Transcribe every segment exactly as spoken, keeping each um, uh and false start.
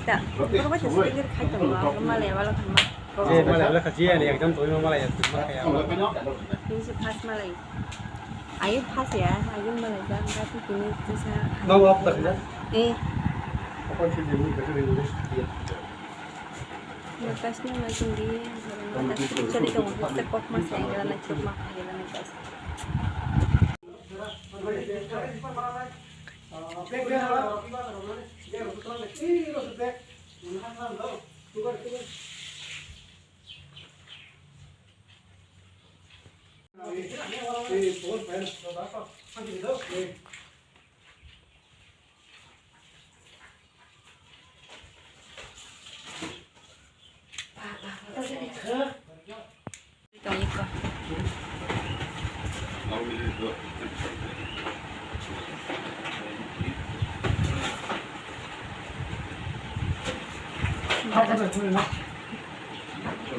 Ta, borok bai shooting khai tongo, abo malai wala khanma. Eh, malai wala khachi, ani ekdam tongwi malai ya, tongma kaya. Ini se first malai. Ayo first ya, ayo malai ja, enggak tuh ini tuh sa. Mau apa dah? Eh. Apa sih dia mau kasih English dia? Batasnya macam dia, cari dong, tekok mas yang jalan naik truk mah, jalan naik bus.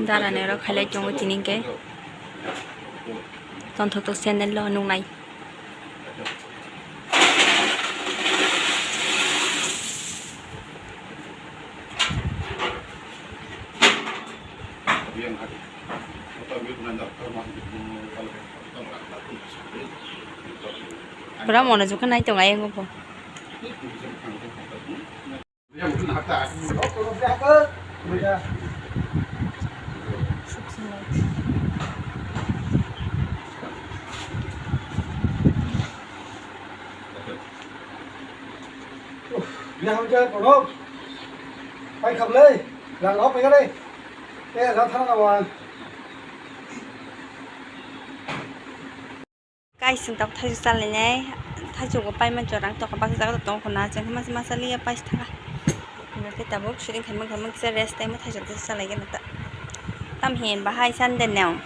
Dara nero khailai tongo tini hwnkhe. Tongthok tok channel o nuknai. Pura mono jukha nai tongo ayang bo. Bia hamja kono. Pai khablai. Rang rok pai kare. Eh, rang thana na wan. Guys, chwng tabuk thaichuk chalainai, thaichuk bo paimani jorang tokha baksa jaga tongo khuna, chwng khe masa masa liya paisa thangkha. Hwnba khe tabuk shooting khaimang khaimang kisa rest taimo thaichuk kisa chalaigwna ta. Tam hin bahai Sunday no.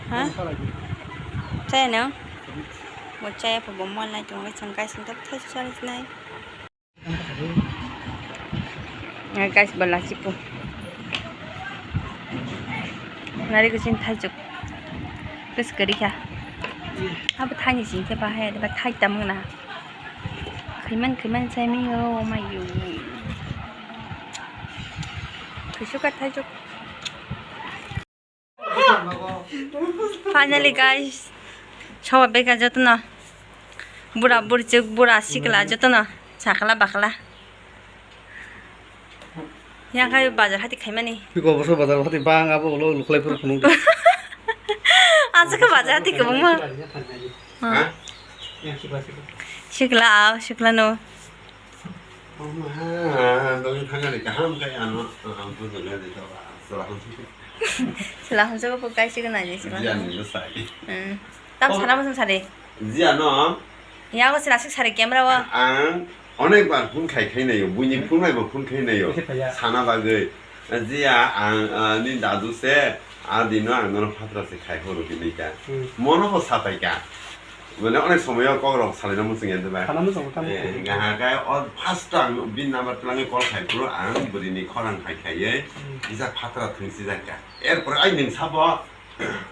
Ha? Chaya no? Bo chaya pho bo mol nai tongo, chwng guys, chwng tabuk thaichuk chalainai. Guys, bala sipo. Nari kucing thaichuk. Kus kari kha. Abo thaini sing khe bahai, ba thai tam na. Khaiman, khaiman sai mi o, oh my you. Kusuka thaichuk. Finally, guys, soba beka jotono. Bura burchuk, bura sikla jotono. Sakla bakla. Yang kai bazar hati khaimani. Biko boso bazar hati bang abo ulo luklai pura khunung. Aswk bazar hati kwbangma. Ha? Sikla, sikla no. Omaha, dogwi thangani kaham khe ano, ah, bujuli ani to, ah, chwla hamsok. Chwla hamsok bo kaisa gwnang ni chwla. Jia ni bwsai. Hmm. Tam sana bwsai sari. Jia no. Yago chwla sik sari camera o. Ang onek bar phone khai khai nayo, buini phone bai bo phone khai nayo. Sana bagwi. Jia ang, ah, ni dadu se, ah, dino ang nono phatra se khai horo hinwi ka. Hmm. Mono bo sapai ka. Mane onek somoyo kok rok salaina muchung ya de bai. Sana muchung tamo. Eh, ngaha kai o first time bin number twlangwi call khai phuru ang bwrwini khorang khai khaiwi. Hmm. Kisa phatra thwngsi jak ka. Er pore ai nwng sabo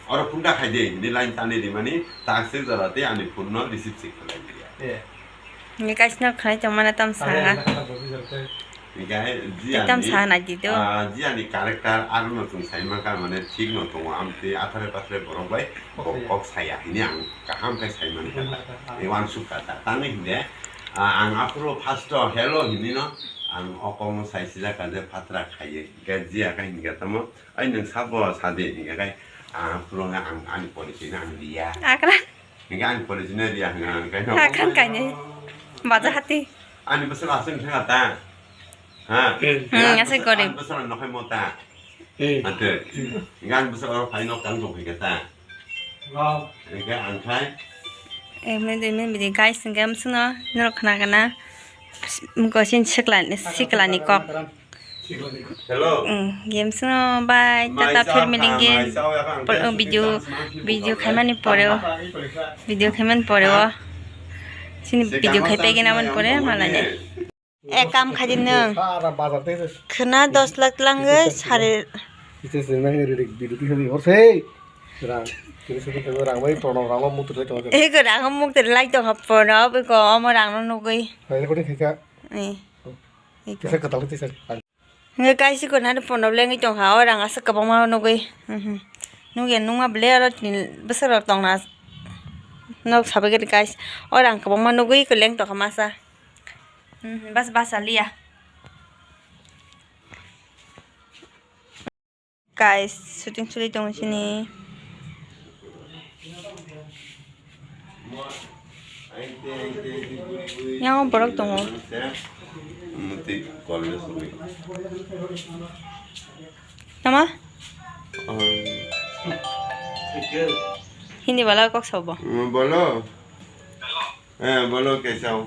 oro phone ta khai de, ni line tani rimani, tak se jora tei ani phone no receive se khlai ya. Eh. Ni kaisa no khnai tongmani tam saha. Hinkhe jia tam ni, saha nai di do. Ah, jia ni character aro no chwng sai mankha, mane thik no tongo, amtwi athare pathare borok bai kok saya hini ang kaham khe sai mankha ta. Uansuk kha ta. Tamni hinkhe, ah, ang aphuru first o hello hini no ang o kok no sai sijak kha je phatra khaiwi. Hinkhe jia khe hinkhe tamo, "Ai nwng sabo sa di," hinkhe khe ang aphuru ang ani porichoi no ang liya. Akra. Hinkhe ani porichoi no liya hwnka hwnka no. Akhan kainwi. Baja hati. Ani bwswk aswk wngkha ta? Ha? Hmm, aswk gorib. Ani bwswk nokhai mota. Ate. Hinkhe ani bwswk oro phai nok tang tong kha ta? Hinkhe ang khai. Emne de emne bidi guys, hinkhe amswkno norok khna khna. Mukosini sikla, siklani kok. Hello. Mm, game sino bye. Tata phir milinge. Por, oh, video, video khaimani poreo. Video khaimani poreo. Sini video khai pegena man pore malane. E kam khaidi nung. Khna dos lakh langwi sari. Ego rang mukte lai tong ha porno biko omo rang no nugwi. Eh. Kisa kwtal kisa. Hingke guys, iko nani phone rok lengwi tongkha, o rang aswk kwbangma nugwi. Mhm. Nugya nungma ble aro tini bwswk rok tongna nok sabai khe guys. O rang kwbangma nugwi iko leng tongkha masa. Mhm, bas basa liya. Guys, shooting choli tongo chini. Yang borok tongo. Tama? Hindi wala kok sabo. Bolo. Eh, bolo kaisa.